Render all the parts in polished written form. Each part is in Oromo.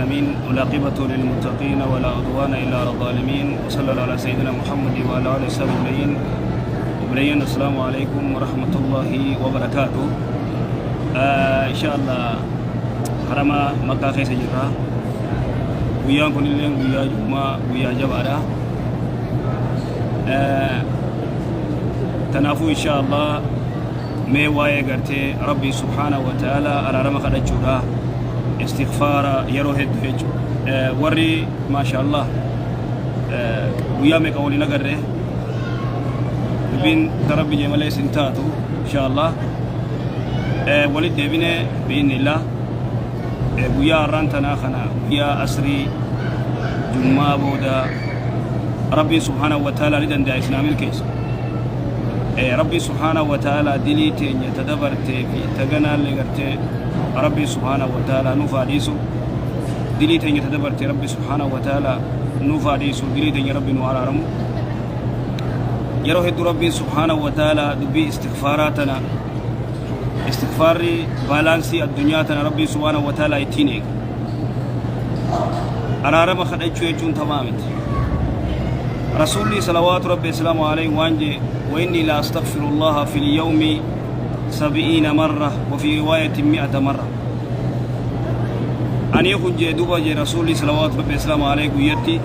العالمين، والعاقبة للمتقين، ولا عدوان إلا على الظالمين، وصلى الله على سيدنا محمد وعلى آله وصحبه أجمعين. وبرين، السلام عليكم ورحمة الله وبركاته. إن شاء الله harama Makkaa keessa jirra. Guyyaan kunillee guyyaa Jummaa, guyyaa jabaadha. Kanaafuu insha Allah mee waa'ee gartee Rabbii subhaanahu wa ta'ala araarama kadhachuudha, istighfaara yeroo hedduu jechuudha. Warri maasha Allah guyyaa meeqa waliin agarre, dubbiin ta Rabbi jee malee isin taatu. Insha Allah walit deebine bi'innillah. Guyyaa har'aan tanaa kana, guyyaa asrii Jummaa booda, Rabbiin subhaanahu wa ta'ala ni danda'a isinaa milkeessa. Rabbiin subhaanahu wa ta'ala dilii teenya ta dabartee fi ta ganaallee gartee Rabbiin subhaanahu wa ta'ala nuuf haa dhiisu. Dilii teenya ta dabartee Rabbi subhaanahu wa ta'ala nuuf haa dhiisu. Dilii teenya Rabbi nu araaramu. Yeroo hedduu Rabbiin subhaanahu wa ta'ala dubbii istighfaaraa tana, istighfaarri baalaansii addunyaa tana Rabbiin subhaanahu wa ta'ala ittiin eega. Araarama kadhachuu jechuun tamaa miti. Rasuulli salawaatu Rabbi islaamu alayhi waan jee: وإني لا أستغفر الله في اليوم 70 مرة، وفي رواية 100 مرة. Ani kun jee duba jee Rasuulli salawaatu Rabbi islaamu alayhi guyyatti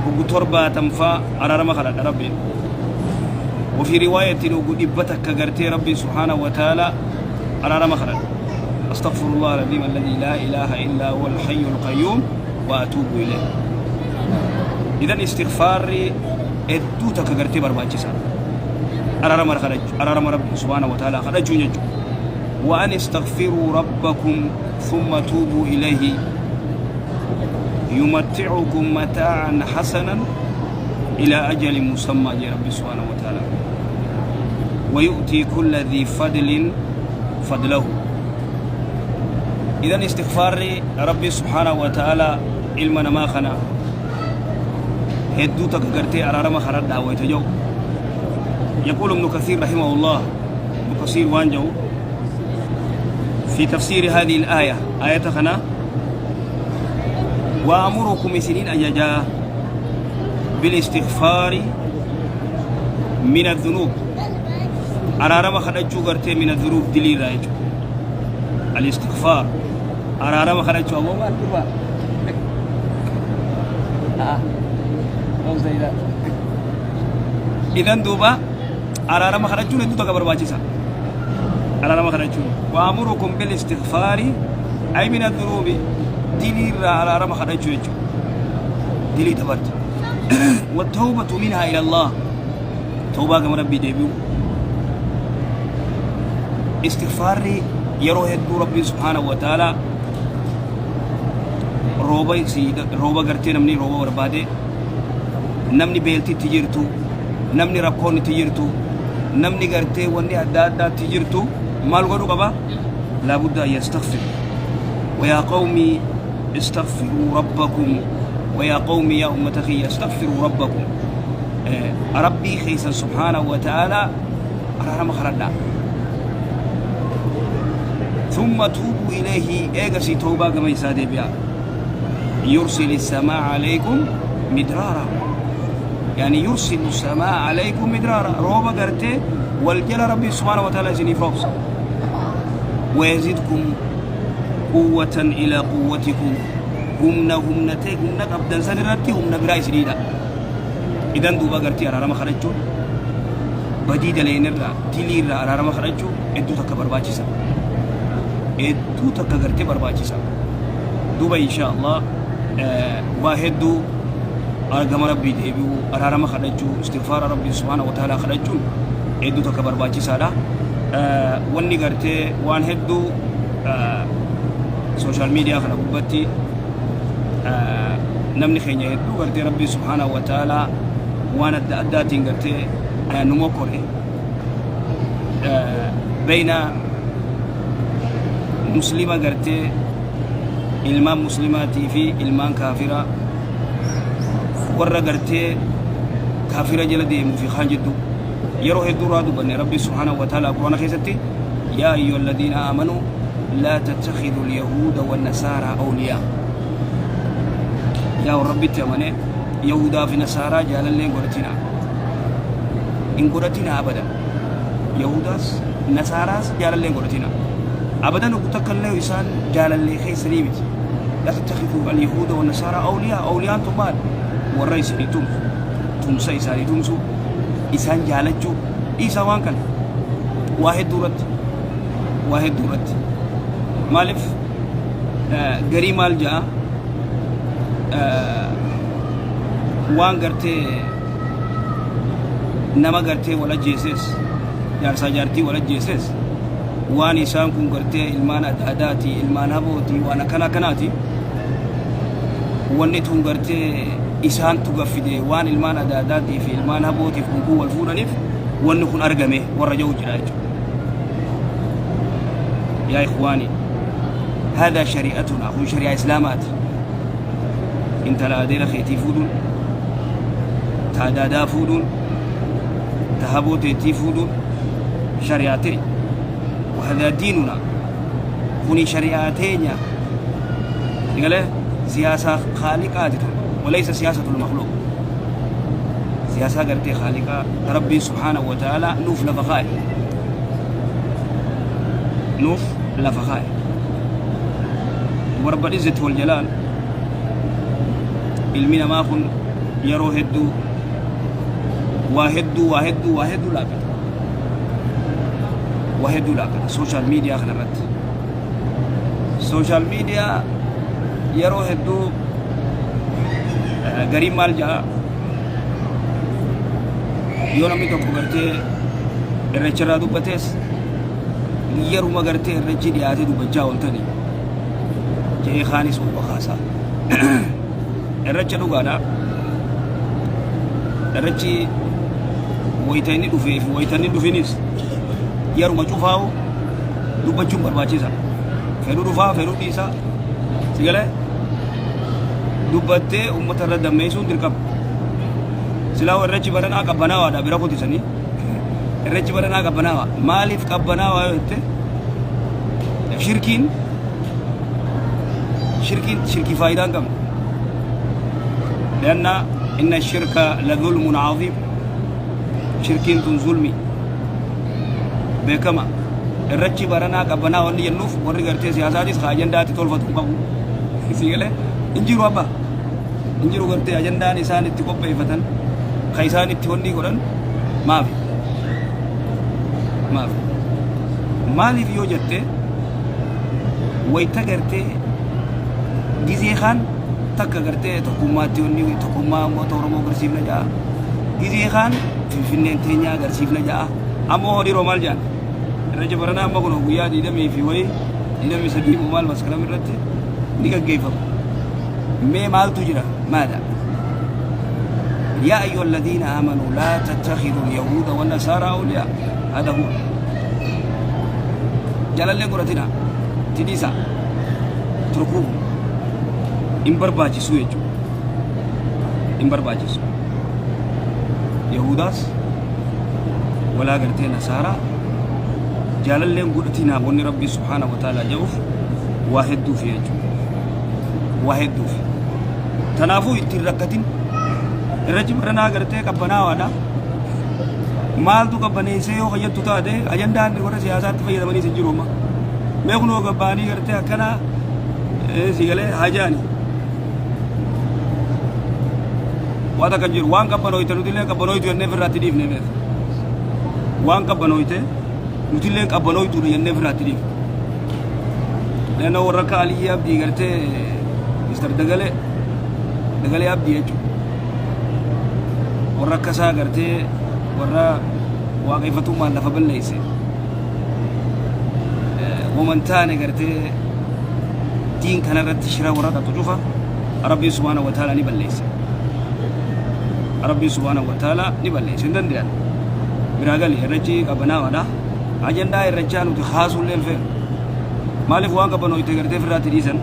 huggu 70 faa araarama kadhadha Rabbiin. وفي رواية huggu 100 gartee Rabbi سبحانه وتعالى araarama kadhadha. أستغفر الله العظيم الذي لا إله إلا هو الحي القيوم وأتوب إليه. إذن استغفاري hedduu takka gartee barbaachisa. Araarama kadhachu, araarama Rabbi subhaanahu wa ta'ala kadhachuun jechuudha. وأن استغفروا ربكم ثم توبوا إليه يمتعكم متاعا حسنا إلى أجل مسمى جي ربي سبحانه وتعالى، ويؤتي كل ذي فضل فضله. إذن استغفار ربي سبحانه وتعالى ilma namaa kana hedduu takka gartee araarama kadhadhaa wayta jedhu. يقول ابن كثير رحمه الله، ابن كثير waan jedhu في تفسير هذه الآية، آية kana: وأمركم isinin ajaja بالاستغفار من الذنوب، araarama kadhachuu gartee من الذنوب dilii irraa jechuudha. الاستغفار araarama kadhachuu ammoo maal dhufa? Ah, idan duuba araarama kadhachuun hedduu takka barbaachisa. Araarama kadhachuun وأمركم بالاستغفار أي من الذنوب dilii irraa araarama kadhachuu jechuudha, dilii dabarte. والتوبة منها إلى الله، توبة كما ربي deebi'u. Istighfaarri yeroo hedduu Rabbiin subhaanahu wa ta'ala rooba rooba gartee namni rooba barbaade, namni beeltitti jirtu, namni rakkoon itti jirtu, namni gartee wanni adda addaatti jirtu maal godhuu qaba? لا بد أن يستغفر. ويا قوم استغفروا ربكم، ويا قوم يا أمة خي استغفروا ربكم، ربي خيسا سبحانه وتعالى araarama kadhadhaa. ثم توبوا إليه، eegasii توبة gama isaa deebi'a. يرسل السماء عليكم مدرارا، يعني يرسل السماء عليكم مدرارا، rooba gartee wal jala Rabbi سبحانه وتعالى isiniif roobsa. ويزدكم قوة إلى قوتكم، humna humna ta'e humna qabdan san irratti humna biraa isiniidha. Idan duuba gartee araarama kadhachuun, badii daleenirraa, dilii irraa araarama kadhachuu hedduu takka barbaachisa, hedduu takka gartee barbaachisa. Duuba insha Allah waa hedduu gama Rabbii deebi'uu, araarama kadhachuu, istighfaara Rabbii subhaana wa ta'ala kadhachuun hedduu takka barbaachisaadha. Wanni gartee waan hedduu social media kana gubbatti namni keenya hedduu gartee Rabbii subhaana wa ta'ala waan adda addaatiin gartee nu mokkore bayna muslima gartee ilmaan muslimaatii fi ilmaan kaafira, warra gartee kaafira jala deemuu fi kaan jidduu yeroo hedduu irraa dubbanne. Rabbi subhaanahu wa ta'ala Quraana keessatti: يا أيها الذين آمنوا لا تتخذوا اليهود والنصارى أولياء. Yaa warra Rabbitti amane, Yahudaa fi Nasaaraa jaalallee hin godhatinaa. Hin godhatinaa abadan. Yahudaas Nasaaraas jaalallee hin godhatinaa. Abadan oggu takka illee isaan jaalallee keessanii miti. La tattakhidhu al-yahuuda wa nasaaraa awliyaa. Awliyaan tun maal? Warra isinii tumsu. Tumsa isaanii tumsu. Isaan jaalachuu. Dhiisaa waan kana. Waa hedduu irratti. Waa hedduu irratti. Maaliif garii maal ja'a? Waan gartee nama gartee wal ajjeeses, jaarsaa jaartii wal ajjeeses, waan isaan kun gartee ilmaan adaadaati, ilmaan habooti, waan akkana akkanaati. Wanni tun gartee isaantu gaffide, waan ilmaan adaadaatii fi ilmaan habootiif kun kun wal fuudhaniif wanni kun argame warra jedhu jira jechuudha. Yaa ikhwaani, haadaa shari'atunaa, kun shari'aa islaamaati. Intala adeera keetii fuudhuun, ta adaadaa fuudhuun, ta haboo teetii fuudhuun shari'aa ta'e. Wahadaa diinuna, kuni shari'aa teenya. Galee siyaasaa khaaliqaati tun, walaysa siyaasatul makhluuq. Siyaasaa gartee khaaliqaa Rabbiin subhaanahu wa ta'aalaa nuuf lafa kaa'e. Nuuf lafa kaa'e. Warba izzati wal jalaal, ilmi namaa kun yeroo hedduu waa hedduu waa hedduu waa hedduu laaqata. Waa hedduu laaqata social media kana irratti. Social media yeroo hedduu gariin maal ja'a? Yoo namni tokko gartee irreecha irraa dubbatees, yeruma gartee irreechi dhiyaatee dubbachaa ooltanii jedhee kaanis ol bakaasaa. Irreecha dhugaadha. Irreechi wayita inni dhufee fi wayita inni dhufinis yeruma cufaa'u dubbachuun barbaachisa. Fedhuu dhufaa, fedhuu dhiisaa. Si galee dubbattee uummata irra dammeessuun dirqama. Silaa irreechi baranaa qabbanaawaadha bira kutisanii. Irreechi baranaa qabbanaawaa. Maaliif qabbanaawaa yoo jette, shirkiin shirkii faayidaa hin qabne. لأن إن الشرك لظلم عظيم. Shirkiin tun zulmi beekama. Irreechi baranaa qabbanaa wanni jennuuf, warri gartee siyaasaatis ka ajandaatti tolfatu hin qabu. Si galee hin jiru, abba hin jiru. Gartee ajandaan isaan itti qopheeffatan, ka isaan itti wanni godhan maafi? Maafi? Maaliif yoo jette, wayita gartee gizee kaan takka gartee tokkummaatti wanni tokkummaa uummata Oromoo agarsiifna ja'a. Gizee kaan Finfinneen teenya agarsiifna ja'a. Ammoo horiiroo maal jedhan? Irreecha baranaa amma kun guyyaa 20 fi wayii, 23 moo maal, Maskaram irratti ni gaggeeffama. Mee maaltu jira? Maadha? يا أيها الذين آمنوا لا تتخذوا اليهود والنصارى أولياء. هذا هو. Jaalallee godhatina tidhiisa, turkuu hin barbaachisu jechuudha. Hin barbaachisu. Yahudaas walaa gartee Nasaaraa jaalalleen godhatinaa wanni Rabbii subhaanahu wa ta'ala jedhuuf waa hedduufi jechuudha. Waa hedduufi. Tanaafuu ittiin rakkatin. Irreechi baranaa gartee qabbanaawaadha. Maaltu qabbaneessee yoo fayyadtu taate, ajandaan warra siyaasaatti fayyadamaniis hin jiru amma. Mee kunoo gabbaanii gartee akkana si galee hajaani. Waan takka hin jiru. Waan qabbanooyte nutillee qabbanooytu jennee ofirraatti dhiifne beeka. Waan qabbanooyte nutillee qabbanooytuudha jennee ofirraatti dhiifne. Leennoo warra akka Aliyyi Abdii gartee Mr. Dagalee, Dagalee Abdii jechuudha. Warra akka isaa gartee warra waaqeffatummaan lafa balleesse. Woman taane gartee diin kanarratti shira warra xaxu cufa Rabbiin subhaanahu wa ta'ala ni balleesse. Rabbiin subhaanahu wa ta'ala ni balleesse, hin danda'an. Biraa gali, irreechi qabbanaawaadha. Ajandaa irrechaa nuti kaasuullee hin feenu. Maaliif? Waan qabbanooyte gartee firraatti dhiisan.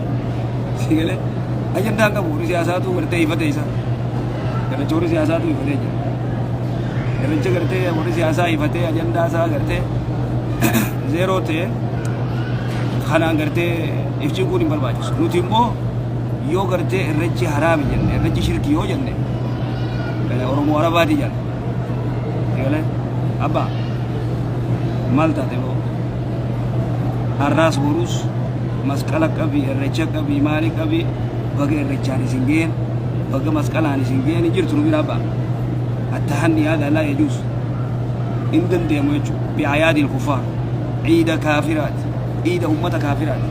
Si galee ajandaan qabu warri siyaasaatu gartee ifate isa. Irrecha warri siyaasaatu ifatee jira. Irrecha gartee warri siyaasaa ifatee ajandaa isaa gartee zeeroo ta'e kanaan gartee ifchiin kun hin barbaachisu. Nuti immoo Yoo gartee irrechi haraami jenne, irrechi shirki yoo jenne, Oromoo Arabaati jedhan. Egalee abbaa maal taate boo? Har'aas borus masqala qabi, irrecha qabi, maali qabi, baga irrechaan isin ga'een, baga masqalaan isin ga'een hin jirtu nu bira abbaa. Attahanni yaada laa yajuus. Hin dandeemu jechuudha. Bi'ayaadil kufaar. Ciida kaafiraati. Iida ummata kaafiraati.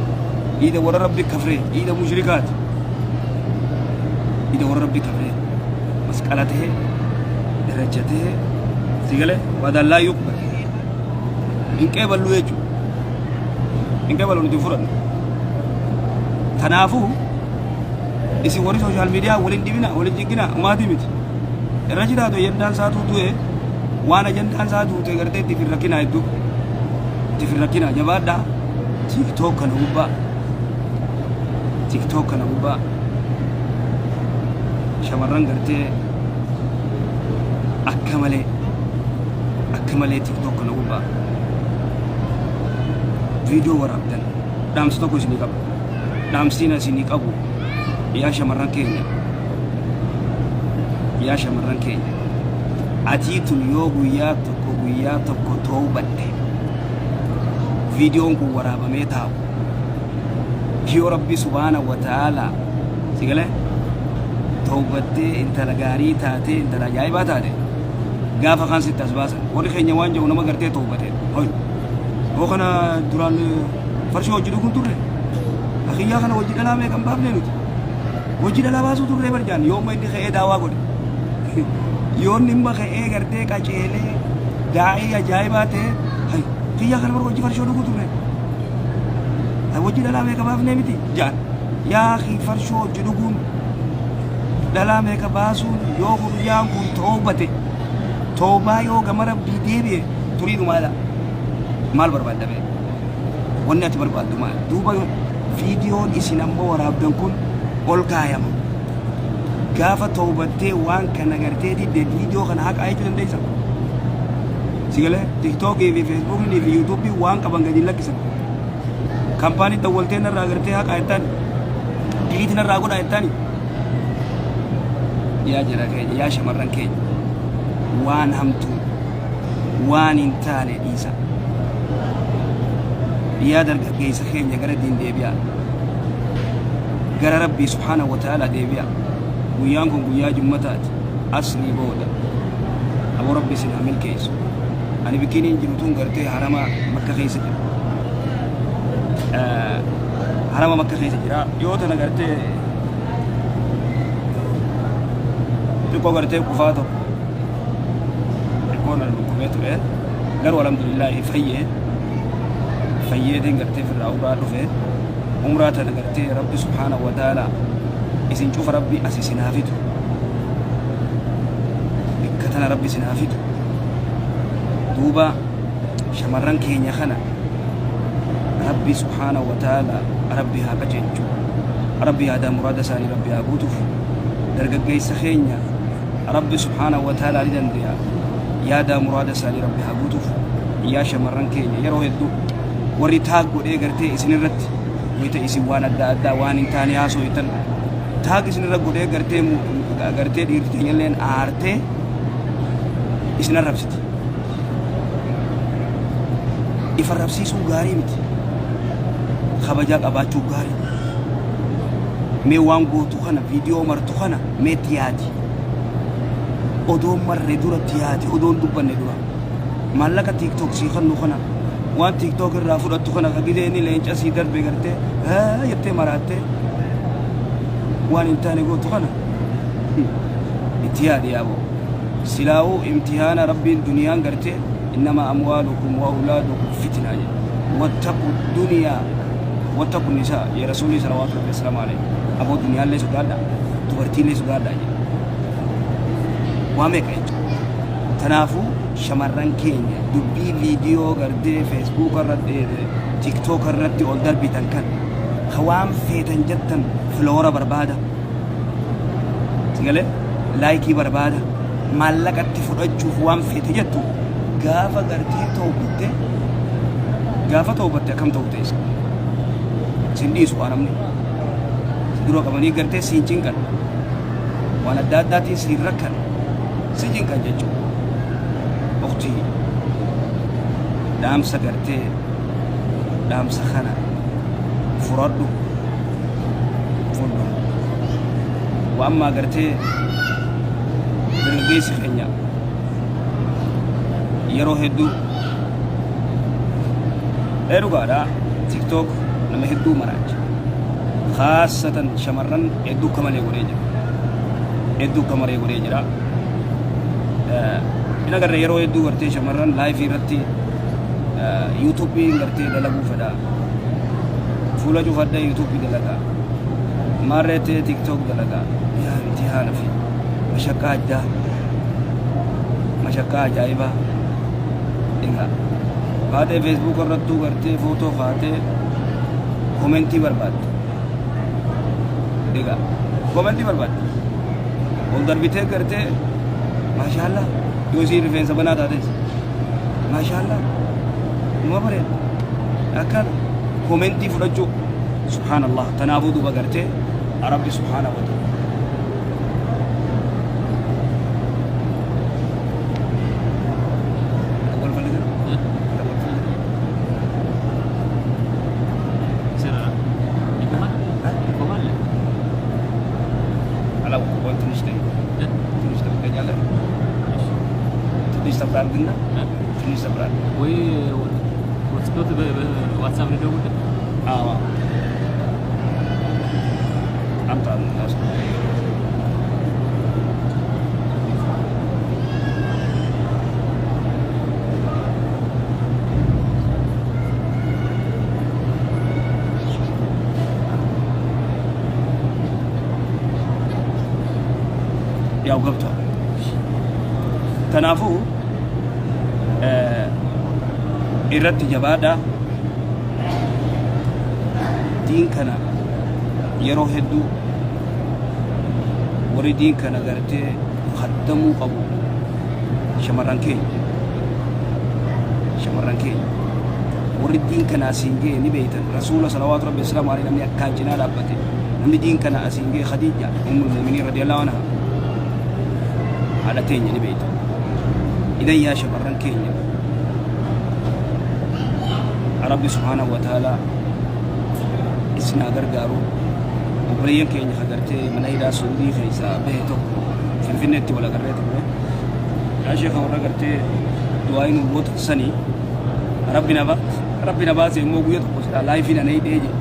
Iida warra Rabbi kafree. Iida mushrikaati. Iida warra Rabbi kafree. Masqala tahe, irrecha tahe, si galee waadaan laa yuqbal. Hin qeeballu jechuudha. Hin qeeballu nuti hin fudhannu. Kanaafuu isin warri sooshaal miidiyaa waliin dhibina waliin jiggina umaatii miti. Irra jiraatu ajandaan isaatuu du'e waan ajandaan isaa duute gartee itti hin rakkinaa hedduu. Itti hin rakkinaa jabaadhaa. TikTok kana gubbaa. TikTok kana gubbaa. Shamarran gartee akka malee akka malee TikTok kana gubbaa. Viidiyoo waraabdan dhaamsa tokko isinii qaba. Dhaamsiin isinii qabu yaa shamarran keenya. Yaa shamarran keenya. Atii tun yoo guyyaa tokko guyyaa tokko toobatte viidiyoon kun waraabamee taa'u yoo Rabbi subhaana wa ta'aalaa si galee toobattee intala gaarii taatee intala ajaa'ibaa taate gaafa kaan sitti as baasan warri keenya waan jedhu nama gartee toobate hoy yoo kana duraan farshoo hojii dhuguun turre akiyyaa kana hojii dhalaa meeqa hin baafne nuti hojii dhalaa baasuu turre barjaan yooma inni ka'ee daawaa godhe yoo inni imma ka'ee gartee qaceelee daa'ii ajaa'ibaa ta'e hay kiyyaa kana bar hojii farshoo dhuguu turre hay hojii dhalaa meeqa baafnee miti jaan yaa akii farshoo hojii dhuguun dhalaa meeqa baasuun yoo guyyaan kun toobate toobaa yoo gama rabbii deebi'e turiidhu maala maal barbaadda bee wanni ati barbaaddu maal duuba viidiyoon isin ammoo waraabdan kun ol kaayama Gaafa towbattee waan kana gartee didde viidiyoo kana haqaa jechuu dandeessa. Si galee tiktookii fi feesbuukii fi yuutuubii waan qaban gadi hin lakkisan. Kampaanii dawwaltee narraa gartee haqaa jettaani. Diliiti narraa godhaa jettaani. Yaa jara keenya yaa shamarran keenya waan hamtuu waan hin taane dhiisa. Yaa dargaggeessa keenya gara diin deebi'aa. Gara Rabbii subhaanahu wa ta'aalaa deebi'aa. Guyyaan kun guyyaa jummataati. Asrii booda. Aboo Rabbi isin haa milkeessu. Ani bikiniin jiru tun gartee harama Makka keessa jira. Harama Makka keessa jira. Yoo tana gartee xiqqoo gartee qufaa tokko xiqqoo na dhukkubee ture. Garuu alhamdulillaahi fayyee fayyeetiin gartee firraa umraa dhufe. Umraa tana gartee Rabbi subhaanahu wa ta'aalaa isin cufa Rabbi as isin haa fidu. Bikka tana Rabbi isin haa fidu. Duuba shamarran keenya kana Rabbi subhaanahu wa ta'aalaa Rabbi haa qajeelchu. Rabbi yaadaa muraada isaanii Rabbi haa guutuuf. Dargaggeessa keenya Rabbi subhaanahu wa ta'aalaa ni dande'a. Yaadaa muraada isaanii Rabbi haa guutuuf. Yaa shamarran keenya yeroo hedduu warri taag godhee gartee isin irratti wayita isin waan adda addaa waan hin taane haasooytan taag isin irra godhee gartee gartee dhiirti teenyalleen aartee isin arrabsiti. If arrabsiisuun gaarii miti. Kabajaa qabaachuu gaarii. Mee waan gootu kana viidiyoo martu kana mee itti yaadi. Odoon marre dura itti yaadi odoon dubbanne dura. Maallaqa TikTok sii kennu kana waan TikTok irraa fudhattu kana ka gizee inni leenca sii darbe gartee haa jettee maraattee waan hin taane gootu kana itti yaadi yaaboo. Silaa'uu imtihaana rabbiin duniyaan gartee innama amwaalukum wa awlaadukum fitnaa jedhe. Wattaqu duniyaa wattaqu nisaa jee rasuulli salawaatu rabbi wasalaamu alayhi. Aboo duniyaallee sodaadha dubartiillee sodaadha jedhe. Waa meeqa jechuudha. Kanaafuu shamarran keenya dubbii viidiyoo gartee feesbuuka irratti tiktoka irratti ol darbitan kan ka waan feetan jettan filoora barbaada. Sigalee laayikii barbaada. Maallaqatti fudhachuuf waan feete jettu gaafa gartee toobatte gaafa toobatte akkam ta'u teessa. Sin dhiisu waa namni. Dura qabanii gartee siin cinqan. Waan adda addaatiin siin rakkan. Si cinqan jechuudha. Uktii dhaamsa gartee dhaamsa kana furadhu fudhu. Wa ammaa gartee dargaggeessi keenya yeroo hedduu ee dhugaadha tiktok nama hedduu maraacha khaasatan shamarran hedduu akka malee godhee jira hedduu akka malee godhee jira hin agarre yeroo hedduu gartee shamarran laayifii irratti yuutuubiin gartee dalaguu fedha fuula cufadhee yuutuubii dalagaa maarreettee tiktok dalagaa yaa imtihaana fi mashaqqaa addaa mashaqqaa ajaa'ibaa egaa baatee feesbuuk irrattuu gartee footoo kaatee komentii barbaadde egaa komentii barbaadde ol darbitee gartee maashaallaa yoo isiin rifeensa banaa taates maashaallaa numa bareeda akkana komentii fudhachuu subhaanallah tanaafuu duuba gartee rabbi subhaanahu wa ta'ala أول فلقة أول فلقة ይቆማል ይቆማል። አላወኩም። ወይ ትንሽ ተይ፣ ትንሽ ትገኛለህ። ትንሽ ሰብር አድርግና ትንሽ ሰብር አድርግ። ወይ hotspot በዋትሳፕ ልደውልልህ? አዎ አምጣ አስ ያው ገብቷል። Kanaafuu irratti jabaadha. Diin kana yeroo hedduu warri diin kana gartee kaddamuu qabu shamarran keenya. Shamarran keenya. Warri diin kana asiin ga'e ni beektan. Rasuula salawaatu rabbi wasalaamu alayhi namni akkaan cinaa dhaabbate. Namni diin kana asiin ga'e Khadiija ummul mu'miniin radiyallahu anha. Haadha teenya ni beektan. Idan yaa shamarran keenya Rabbi subhaanahu wa ta'ala isin haa gargaaru. Obboleeyyan keenya ka gartee mana hidhaa Suudii keessaa bahe tokko Finfinneetti wal agarree turre. Yaa sheekha warra gartee du'aa nu gootan sanii Rabbi na baase Rabbi na baase immoo guyya tokko silaa laayifii na neeyxee jedhe.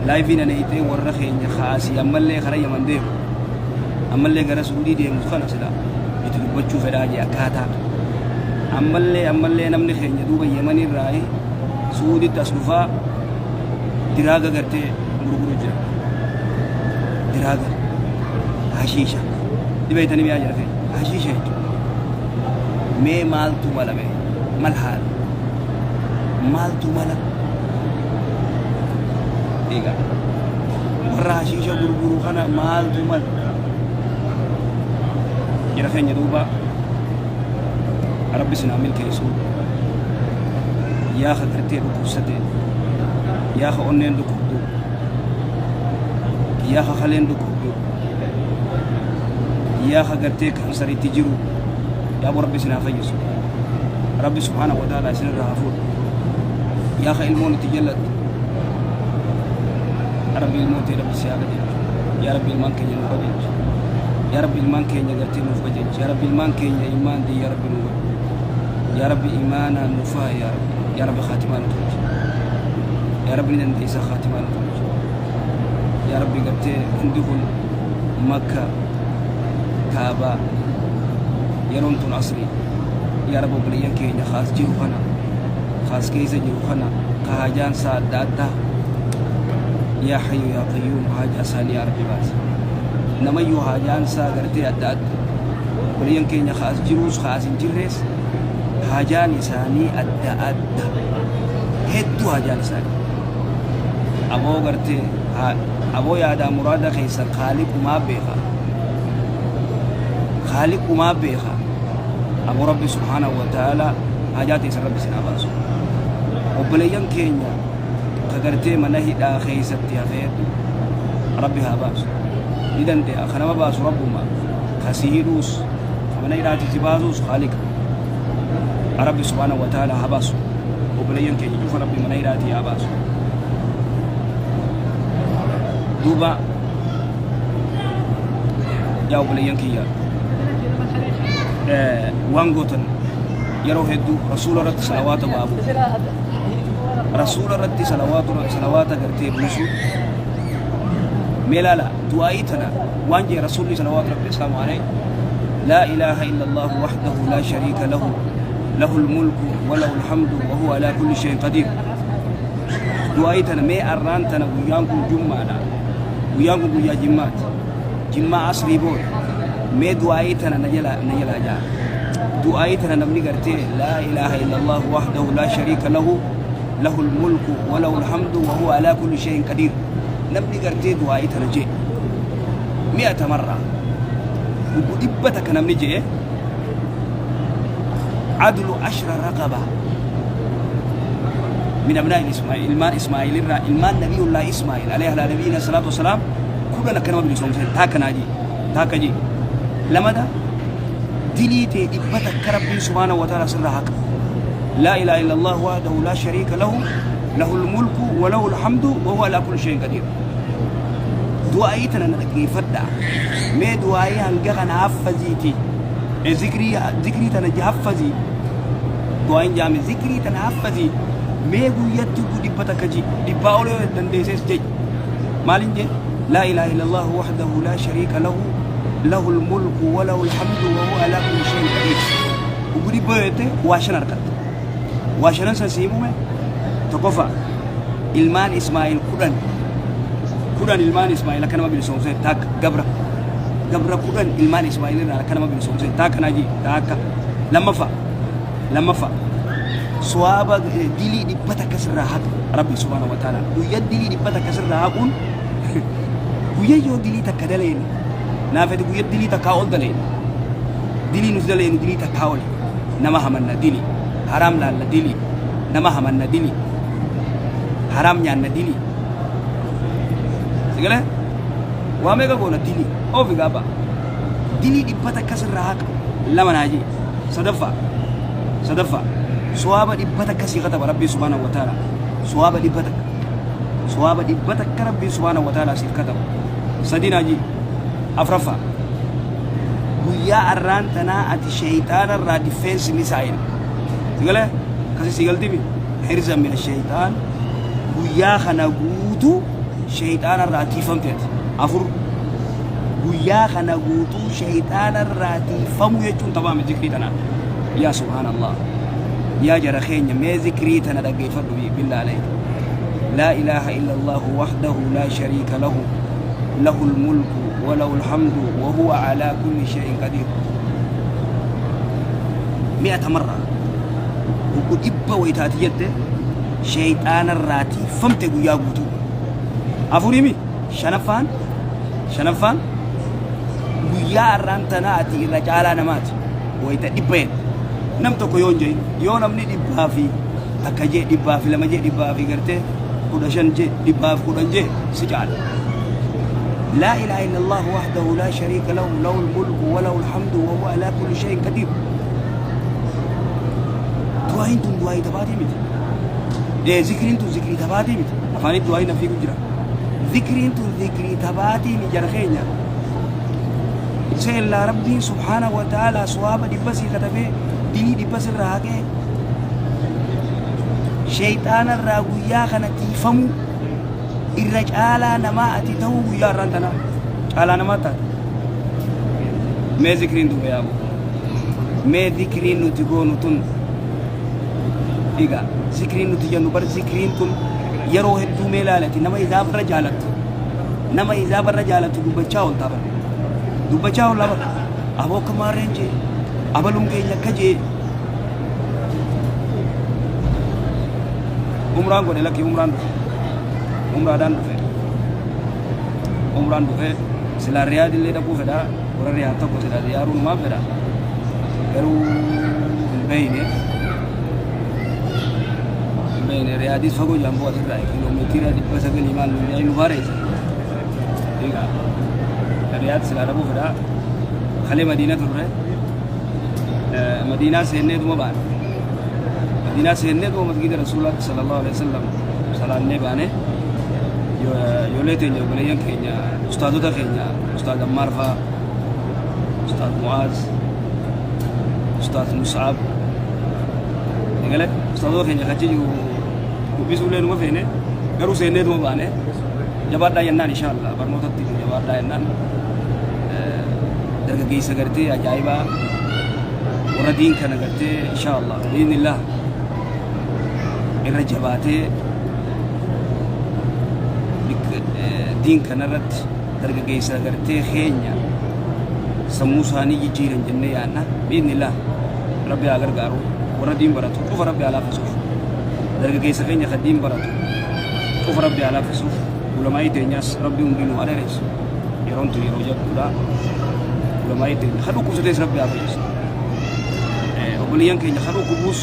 Laayifii na neeyxee warra keenya kaasii ammallee kara Yaman deemu ammallee gara Suudii deemu kana silaa itti dubbachuu fedhaa jee akkaataa ammallee ammallee namni keenya duuba Yemen irraa Suuditti as dhufaa diraaga gartee gurguru jira. Diraaga hashiisha dhibeeytanii mi'aa jira keenya hashiisha jechuudha. Mee maaltu mala mee mal haala maaltu mala egaa warra hashiisha gurguru kana maaltu mala jira keenya duuba rabbi sinaa milkeessu yaa ka gartee dhukkubsate yaa ka onneen dhukkubdu yaa ka kaleen dhukkubdu yaa ka gartee kaansariitti jiru yaa rabbi sinaa fayyisu rabbi subhaanahu wa ta'ala isinirraa haa fuudhu yaa ka ilmoon itti jallattu rabbi ilmoon tee rabbi si haa qajeelchu yaa rabbi ilmaan keenya nuuf qajeelchi yaa rabbi ilmaan keenya gartee nuuf qajeelchi yaa rabbi ilmaan keenya imaan dii yaa rabbi nuuf godhi yaa rabbi imaanaa nuuf haa yaa rabbi yaa rabbi khaatimaa nu tolchi yaa rabbi ni dandeessaa khaatimaa nu tolchi yaa rabbi gartee hundi kun makka kaabaa yeroon tun asrii yaa rabbi obboleeyyan keenya kaas jiru kana kaas keessa jiru kana ka haajaan isaa adda addaa yaa hayyu yaa qayyuum haajaa isaanii yaa rabbi baasi namayyuu haajaan isaa gartee adda adda obboleeyyan keenya kaas jiruus kaas hin jirrees haajaan isaanii adda adda hedduu haajaan isaanii aboo gartee aboo yaadaa muraada keessa kaaliqumaa beeka kaaliqumaa beeka aboo rabbi subhaanahu wa ta'ala haajaa teessan rabbi isin haa baasu obboleeyyan keenya ka gartee mana hidhaa keessatti hafee hedduu Rabbi haa baasu. Ni dande'a. Ka nama baasu Rabbuma. Ka si hidhuus, ka mana hidhaatii si baasuus Khaaliqa. Rabbi subhaanahu wa ta'ala haa baasu. Obboleeyyan keenya cufa Rabbi mana hidhaatii haa baasu. Duuba yaa obboleeyyan kiyya waan gootan yeroo hedduu rasuula irratti salawaata baabu. Rasuula irratti salawaata gartee buusu. Mee laala du'aa'ii tana waan jee rasuulli salawaatu rabbi islaamu alayhi laa ilaaha illa allahu wahdahu laa shariika lahu lahu lmulku wa lahu alhamdu wa huwa alaa kulli shay'in qadiir. Du'aa'ii tana mee arraan tana guyyaan kun jummaadha. Guyyaan kun guyyaa jimmaati. Jimmaa asrii booda mee du'aa'ii tana na jala na jalaa jaa. Du'aa'ii tana namni gartee laa ilaaha illallah wahdahu laa shariika lahu lahul mulku wa lahul hamdu wa huwa alaa kulli shay'in qadiir. Namni gartee du'aa'ii tana jee mi'ata marra hubbu 100 namni jee adlu ashra raqaba min abnaa'i Ismaa'il ilmaan Ismaa'il irraa ilmaan nabiyullaa Ismaa'il alayhi ala nabiyina salaatu wassalaam 10 akka nama bilisoomsee taakka naa jee taakka jee lamada dilii tee 100 rabbiin subhaanahu wa ta'ala sirraa haqa laa ilaaha illallah wahdahu laa shariika lahu lahul mulku wa lahul hamdu wa huwa alaa kulli shay'in qadiir du'aa'ii tana na dhaggeeffadhaa mee du'aa'ii hanga kana haffaziiti zikrii zikrii tana haffazii du'aa'iin jaame zikrii tana haffazii mee guyyatti ugu 100 ji dhibbaa ol yoo dandeessees jechi maalin jee laa ilaaha illallah wahdahu laa shariika lahu lahul mulku wa lahul hamdu wa huwa alaa kulli shay'in qadiir ugu dhibba yoo jette waa shan argatta waa shanan san sii himume tokkoffaa ilmaan Ismaa'il 10 10 ilmaan Ismaa'il akka nama bilisoomsee takka gabra gabra 10 ilmaan Ismaa'il irraa akka nama bilisoomsee takka naji takka lammaffaa lammaffaa suwaaba dilii 100 sirraa haqa Rabbi subhaanahu wa ta'ala guyya dilii 100 sirraa haquun guyya yoo dilii takka daleenu naafeti guyya dilii takkaa ol daleenu dilii nuti daleenu dilii takkaa oli nama hamanna dili haraam laalla dili nama hamanna dili haraam nyaanna dili sigalee waa meeqa goona dili oofi gaaba dilii 100 sirraa haqa lama naa jee sadaffaa sadaffaa suwaaba 100 sii kataba rabbii subhaanahu wa ta'ala suwaaba 100 suwaaba 100 rabbii subhaanahu wa ta'ala siif kataba sadii naa jee afraffaa guyyaa arraan tanaa ati sheyxaana irraa defense missile sigalee kasi sigaltimi hirza min sheyxaan guyyaa kana guutuu sheyxaana irraa tiifamte ati afur guyyaa kana guutuu sheyxaana irraa tiifamuu jechuun tabaame zikrii tanaa yaa subhaanallah yaa jara keenya mee zikrii tana dhaggeeffadhu billaa alayka laa ilaaha illa allahu wahdahu laa shariika lahu lahul mulku وله الحمد وهو على كل شيء قدير مئة مرة وقل إبا ويتاتي جد شيطان الراتي فمت قيا قوتو أفوريمي شنفان شنفان guyyaa har'aan tanaa ati irra caalaa namaati wayita dhibba jette nam tokko yoo hin jedhin yoo namni dhibbaa fi takka jee dhibbaa fi lama jee dhibbaa fi gartee 15 jee dhibbaa fi 10 jee si caala. Laa ilaaha illallah wahdahu laa shariika lahu lahul mulku wa lahul hamdu wa huwa alaa kulli shay'in qadiir. Du'aayin tun du'aayii taphaatii miti. Zikriin tun zikrii taphaatii miti. Afaanitti du'aayin na fiigu jira. Zikriin tun zikrii taphaatii mi jara keenya. Seellaa Rabbiin subhaanahu wa ta'ala suwaaba dhibba sii katabee dilii dhibba sirraa haqee Sheyxaana irraa guyyaa kana tiifamuu irra caalaa namaa ati ta'uu guyyaa har'aan tanaa caalaa namaa taate. Mee zikriin tun yaa'u. Mee zikriin nuti goonu tun egaa zikriin nuti jennu bar zikriin tun yeroo hedduu mee laalati nama isaa barra jaalattu nama isaa barra jaalattu dubbachaa ooltaa bar dubbachaa oollaa bar aboo akka maarreen jee abaluun keenya akka jee Umraan godhe lakki umraan dhufe. Umraadhaan dhufe. Umraan dhufe silaa Riyaad illee dhaquu fedha. Warra Riyaad tokko silaa ziyaaruu numaaf fedha. Garuu hin beeyne. Hin beeyne Riyaadis fagoo jaamboo asirraa kiiloomeetira 900 maal nu jedhanii nu baareessa. Egaa Riyaad silaa dhabuu fedha. Kalee Madiina turre. Madiinaa seenneetuma baane. Madiinaa seenneetuma masgiida Rasuulaatti sallallahu alaihi wasallam salaannee baane. Ijoollee teenya obboleeyyan keenya ustaazota keenya Ustaaz Ammaar fa'aa, Ustaaz Mu'aaz, Ustaaz Mus'ab. Eegale ustaazota keenya kachi jiru dubbisuullee numa feene garuu seenneetuma baane. Jabaadhaa jennaan inshallah barnootatti jabaadhaa jennaan dargaggeessa gartee ajaa'ibaa warra diin kana gartee inshallah biiznillah irra jabaatee diin kana irratti dargaggeessa gartee keenya sammuu isaanii jijjiiran jennee yaadna biiznillah rabbi haa gargaaru warra diin baratu cufa rabbi haa laaffisuuf dargaggeessa keenya kan diin baratu Cufa Rabbi haa laaffisuuf. Ulamaa'ii teenyaas Rabbi umrii nu haa dheeressu. Yeroon tun yeroo jabduudha. Ulamaa'ii teenya kan dhukkubsatees Rabbi haa fayyisu. Obboleeyyan keenya kan dhukkubuus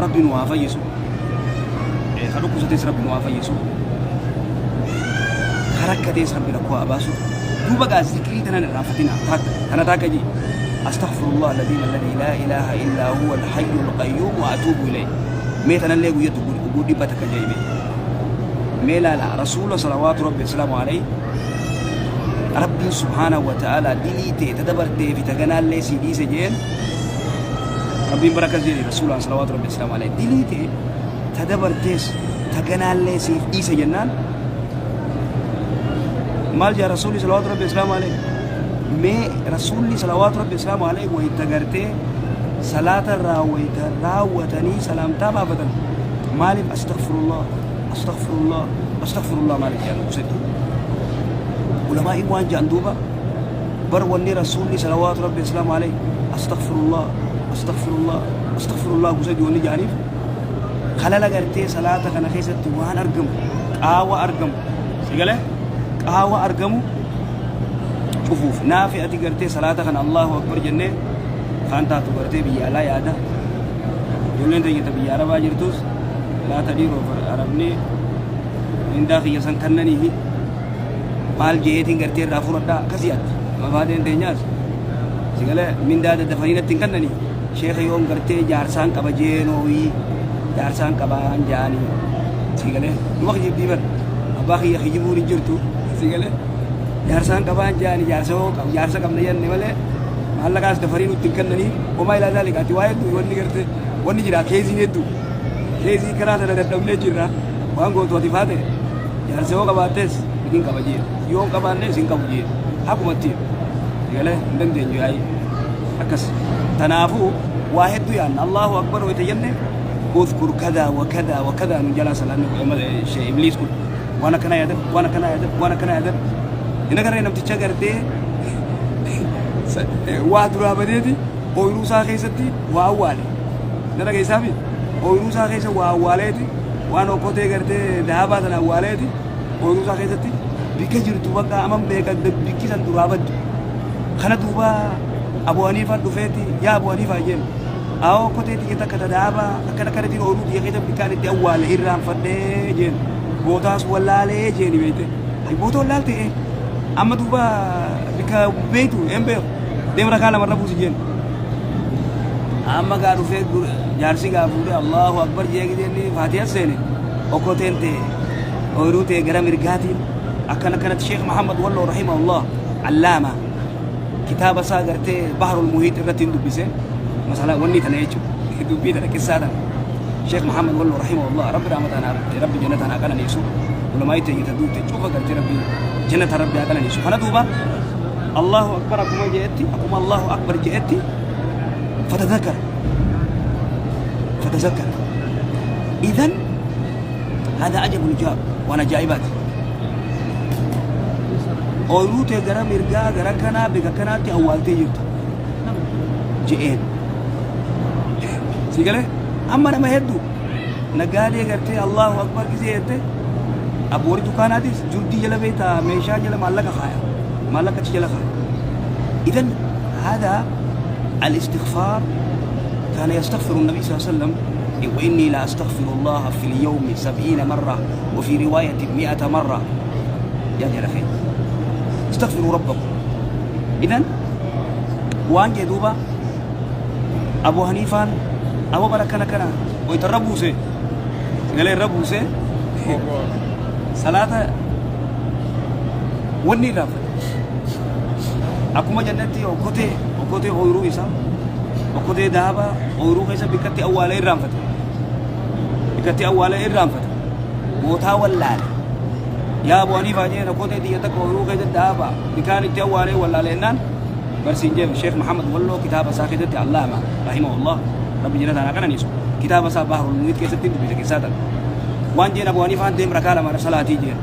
Rabbi nu haa fayyisu. Kan dhukkubsatees Rabbi nu haa fayyisu. Kan rakkatees Rabbi rakkoo haa baasu. Duuba gaa zikrii tanan irraanfatina. Taakka tana taakka jee. Astaghfirullah alladhiin alladhii laa ilaaha illaa huwa alhayyul qayyuum wa atuubu ilayh. Mee tanallee guyyatti ugguu 100 je'i mee. Mee laala rasuula salawaatu rabbi wasalaamu alayhi rabbiin subhaanahu wa ta'ala dilii tee ta dabartee fi ta ganaallee sii dhiise jeen rabbiin bara akkas jedhe rasuulaan salawaatu rabbi wasalaamu alayhi dilii tee ta dabartees ta ganaallee siif dhiise jennaan maal jaa rasuulli salawaatu rabbi wasalaamu alayhi mee rasuulli salawaatu rabbi wasalaamu alayhi wayita gartee salaata irraa wayita raawwatanii salaamtaa baafatan maaliif astaghfirullah astaghfirullah astaghfirullah maaliif jedhan gosa hedduu ulamaa'iin waan jedhan duuba bar wanni rasuulli salawaatu rabbi islaamu alayhi astaghfirullah astaghfirullah astaghfirullah gosa hedduu wanni jedhaniif kalala gartee salaata kana keessatti waan argamu qaawa argamu si galee qaawa argamu cufuuf naafi ati gartee salaata kana allahu akbar jennee Kaan taatu gartee biyya alaa yaada. Ijoolleen teenya ta biyya arabaa jirtus laata dhiiroo arabni mindaa kiyya san kannaniifi maal je'eetiin gartee irraa fudhadhaa akkas yaaddi. Mafaadeen teenyaas si galee mindaa daddafanii natti hin kannanii sheeka yoon gartee jaarsaan qaba jeenooyii jaarsaan qabaan jaanii si galee numa kijibdii bar abbaa kiyya kijibuun hin jirtu si galee jaarsaan qabaan jaanii jaarsa hoo jaarsa qabna jenne malee Maallaqaas dafanii nutti hin kennanii homaa ilaa zaalika ati waa hedduu wanni garte wanni jira keeziin hedduu keezii karaa sana dadhabnee jirra waan gootu ati faate jaarsa yoo qabaattes hin qaba jee yoo hin qabaannes hin qabu jee hakumatti galee hin dandeenyu yaa'ii akkas tanaafuu waa hedduu yaanna Allahu akbar wayita jenne udkur kada wa kada wa kada nu jalaa salaanni shee ibliis kun waan akkanaa yaadan waan akkanaa yaadan waan akkanaa yaadan hin agarree namticha gartee waa duraa badeeti ooyiruu isaa keessatti waa awwaale. Na dhageessaami? Ooyiruu isaa keessa waa awwaaleeti waan okkotee gartee dahabaa sana awwaaleeti ooyiruu isaa keessatti bikka jirtu bakka aman beeka bikki san duraa baddu. Kana duuba Abu Haniifaa dhufeeti yaa Abu Haniifaa jeen. Awoo okkotee tiyya takka ta dahabaa akkana akkanatiin ooyiruu tiyya keessa bikkaan itti awwaale irraanfadhee jeen. Bootaas wallaalee jeeni beekte. Boota wallaalte amma duuba bikka beektu hin beeku deem rakaa lamarra buusi jeen amma gaa dhufee jaarsi gaa fuudhee Allahu akbar jee gidee faatiha seene okkoteen ta'e ooyiruu ta'e gara mirgaatiin akkana akkanatti Sheekh Muhammad Walloo rahimahullah allaama kitaaba isaa gartee Bahrul Muhiit irratti hin dubbise masala wanni tana jechuudha dubbii tana qissaa tana Sheekh Muhammad Walloo rahimahullah rabbi rahmataan rabbi jannataan haa qananiisu ulamaa'ii teenya ta duute cufa gartee rabbi jannata rabbi haa qananiisu kana duuba Allahu akbar akkuma je'etti akkuma Allahu akbar je'etti fatadhakkara fatadhakkara idan hada ajabul jaab waan ajaa'ibaati ooyiruu tee gara mirgaa gara kanaa bika kanaatti awwaaltee jirta je'een si galee amma nama hedduu naggaadee gartee Allahu akbar gisee jette abboori dukkaanaatis jurdii jala beektaa meeshaa jala maallaqa kaaya maallaqa achi jala kaaya idan hada الاستغفار كان يستغفر النبي صلى الله عليه وسلم وإني لا أستغفر الله في اليوم 70 مرة وفي رواية 100 مرة يا جل خير Istaghfiruu rabbakum. Idan waan jee duuba Abu Haniifaan aboo bara akkana kana wayita irra buuse sagalee irra buuse salaata wanni irraanfate. Akkuma jennetti okkotee okkotee ooyiruu isaa okkotee daabaa ooyiruu keessa bikkatti awwaalee irraanfate. Bikkatti awwaalee irraanfate. Bootaa wallaale. Yaa Abu Haniifaa jeen okkotee tiyya takka ooyiruu keessa daabaa bikaan itti awwaalee wallaale jennaan barsiin jeen Sheekh Muhammad Walloo kitaaba isaa keessatti Allaama rahimahullah rabbi jannata haa qananiisu kitaaba isaa Bahrul Muhiit keessatti dubbise keessaa tan. Waan jeen Abu Haniifaan deem rakaa lama salaatii jeen.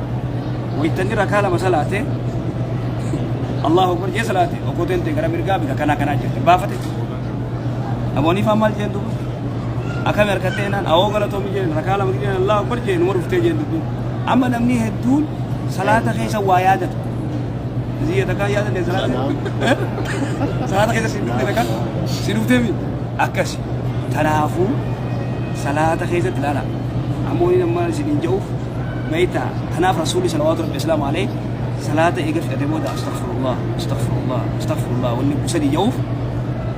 Waytanni rakaa lama salaate Allahu Akbar jee salaate okkoteen tee gara mirgaa bika kanaa kanaa jirti baafate. Abu Haniifaan maal jeen duuba? Akkami harkattee naan awoo galatoomi jeen rakaa lama jeen Allahu Akbar jeen numa dhuftee jeen dubbiin. Amma namni hedduun salaata keessa waa yaadata. Ziyya takkaa yaadate salaata. Salaata keessa si dhufte takkaa si dhuftee mi akkasi. Kanaafuu salaata keessatti ilaala. Ammoo inni amma isin hin ja'uuf beektaa kanaaf rasuulli salawaatu rabbi islaamu alayhi salaata eega fixate booda astaghfirullah astaghfirullah astaghfirullah wanni sadii ja'uuf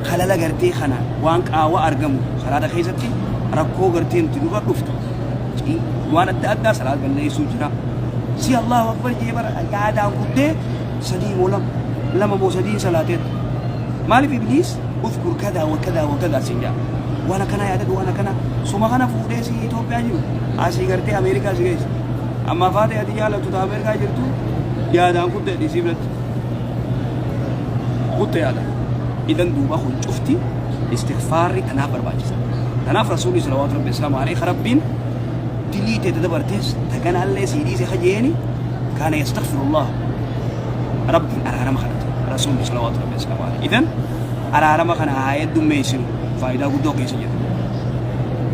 kalala gartee kana waan qaawa argamu salaata keessatti rakkoo gartee nuti nurra dhuftu waan adda addaa salaata balleessuu jira si Allahu akbar jee bara yaadaan kuttee sadii moo lama lama moo sadii salaateet maaliif ibliis uzkur kadaa wa kadaa wa kadaa siin jaa waan akkanaa yaadadhu waan akkanaa suma kana fuudhee si Itoophiyaa jiru asii gartee Ameerikaa si geessa amma faatee ati jaalattu ta Ameerikaa jirtu yaadaan kuttee dhiisii biratti kutte yaada idan duuba kun cufti istighfaarri tanaaf barbaachisa tanaaf rasuulli salawaatu rabbi islaamu alayhi rabbiin dilii tee dabartees taganaallee sii dhiise kajeeni kaana yastaghfirullah rabbiin araarama kadhate rasuulli salawaatu rabbi islaamu alayhi idan araarama kana haa heddummeessinu faayidaa guddoo keessa jira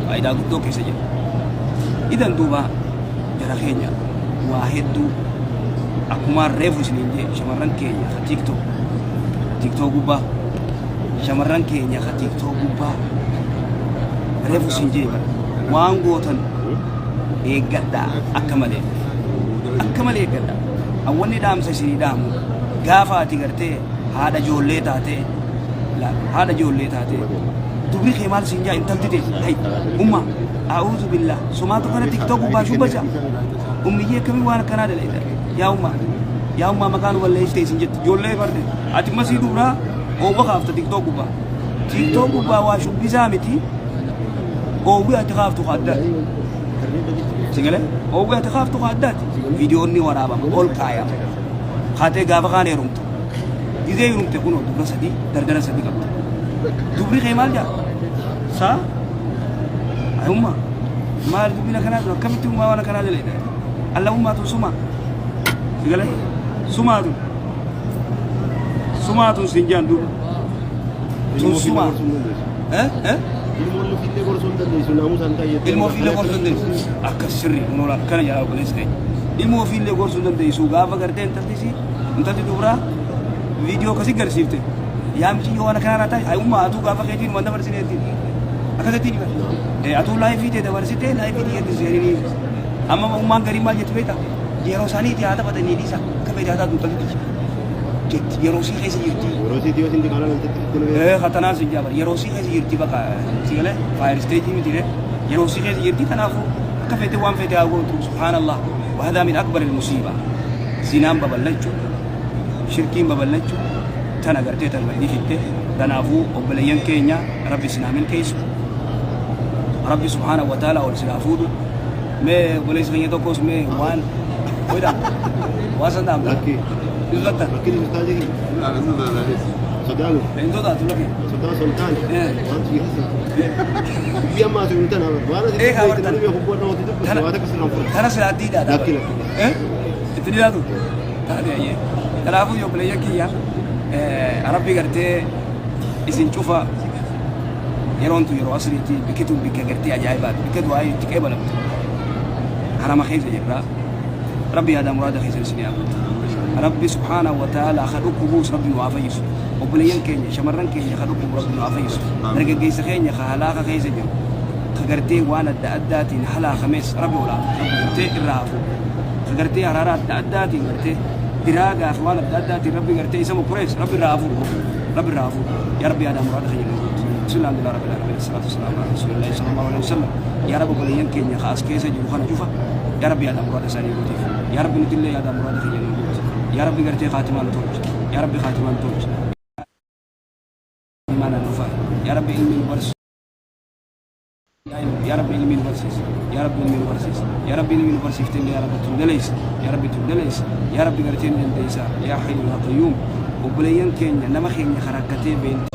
faayidaa guddoo keessa jira idan duuba jara keenya waa hedduu akkumaan reefu isiniin jee shamarran keenya ka tiktok tiktok gubbaa shamarran keenya ka tiktok gubbaa reefu isin jee bara waan gootan eeggadhaa akka malee akka malee eeggadhaa awwanni dhaamsa isinii dhaamu gaafa ati gartee haadha ijoollee taatee haadha ijoollee taatee dubri kee maal siin jaa intalti tee hay umma a'uuzu billah sumaatu kana tiktok gubbaa shubbasa ummiyyee akkamii waan akkanaa dalayda yaa umma yaa ummaa maqaa nu balleessite isin jetti ijoollee barde ati masii dubraa oowwa kaafta tiktok gubbaa tiktok gubbaa waa shubbisaa miti oowwi ati kaaftu ka addaati sigale oowwi ati kaaftu ka addaati viidiyoon ni waraabama ol kaayama kaatee gaafa kaan heerumtu Gizee heerumte kunoo dubra sadii dardara sadii qabda. Dubri kee maal jaa? Saa? Ay umma maal dubbiin akkanaa tun akkamitti ummaa waan akkanaa jala jedha. Alla ummaa tun sumaa. Si galee? Sumaa tun. Sumaa tun siin jaan duuba. Tun sumaa. Eh? Eh? Ilmoon ofiillee gorsuu hin dandeessu naamusaan ta'e. Ilmoo ofiillee gorsuu hin dandeessu. Akkas sirrii kunoo akkana jedhaa obboleessi keenya. Ilmoo ofiillee gorsuu hin dandeessu gaafa gartee intalti sii Intalli dubraa viidiyoo akkasii garsiifte. Yaa miciyyoo waan akkanaa irraa taa'e ay ummaa atuu gaafa keetiin waan dabarsineetti. Akkasitti ni bara. Atuu laayifii tee dabarsitee laayifii tiyyatti seeninii. Amma ummaan garii maal jetti beektaa? Yeroo isaanii itti haa taphatanii dhiisa. Akka fedhe haa taatu intalli tiyya. Jetti yeroo sii keessa jirti. Yeroo siiti yoo sinti kaanaa galtetti fitti nu Ee katanaan sin jaabar yeroo sii keessa jirti bakka si galee faayir isteejii miti ree yeroo sii keessa jirti kanaafuu akka feete waan feete haa gootu subhaanallah wahadaa min akbar il musiiba. Zinaan babal'achuu, shirkiin babal'achuu tana gartee tan badii fidde. Tanaafuu obboleeyyan keenya Rabbi isin haa milkeessu. Rabbi subhaanahu wa ta'ala ol isin haa fuudhu. Mee obboleessi keenya tokkos mee waan wayidha waan san dhaamta. Lakki. Hin sodaattan. Lakki ni sodaa jeki. Sodaa Hin sodaatu lakki. Sodaa osoo hin taane waan si hasa. Dubbii ammaa asii hin tana waan asii Eegaa dubbii bartan. namni beeku bu'aa namatti dubbatu Tana waan akka sirraan fudhatu. tana silaa diidaadha. Lakki lakki. Eh? Itti dhiyaatu? Taate ayyee. Kanaafuu yoo obboleeyyan kiyya rabbi gartee isin cufa yeroon tun yeroo asriiti bikki tun bikka gartee ajaa'ibaati bikka du'aa itti qeebalamtu harama keessa jirra. Rabbi yaadaa muraada keessan isin haa guutu. Rabbi subhaanahu wa ta'ala ka dhukkubuus rabbi nu haa fayyisu. Obboleeyyan keenya shamarran keenya ka dhukkubu rabbi nu haa fayyisu. Dargaggeessa keenya ka halaaka keessa jiru ka gartee waan adda addaatiin halaakames rabbi olaa rabbi gartee irraa haa fuudhu. Ka gartee haraara adda addaatiin gartee Diraagaa fi waan adda addaatiin Rabbi gartee isa mokkorees Rabbi irraa haa fuudhu. Rabbi irraa haa fuudhu. Yaa Rabbi yaadaa muraada keenya nuu guuti. Bismillah alhamdulillah rabbil alamin assalatu wassalamu ala rasulillahi sallallahu alaihi wasallam. Yaa Rabbi obboleeyyan keenya ka as keessa jiru kana cufa yaa Rabbi yaadaa muraada isaanii guutiif. Yaa Rabbi nutillee yaadaa muraada keenya nuu guuti. Yaa Rabbi gartee kaatimaa nu tolchi. Yaa Rabbi kaatimaa nu tolchi. Imaanaan nu faayi. Yaa Rabbi ilmi nu barsiisi. Yaa Rabbi ilmi nu barsiisi. Yaa Rabbi ilmi nu barsiisi. Yaa Rabbi ilmi nu barsiifte illee yaa Rabbi tun daleessi. Yaa Rabbi tun daleessi. Yaa Rabbi gartee ni dandeessa. Yaa Hayyu yaa Qayyuum. Obboleeyyan keenya nama keenya ka rakkatee beeltee.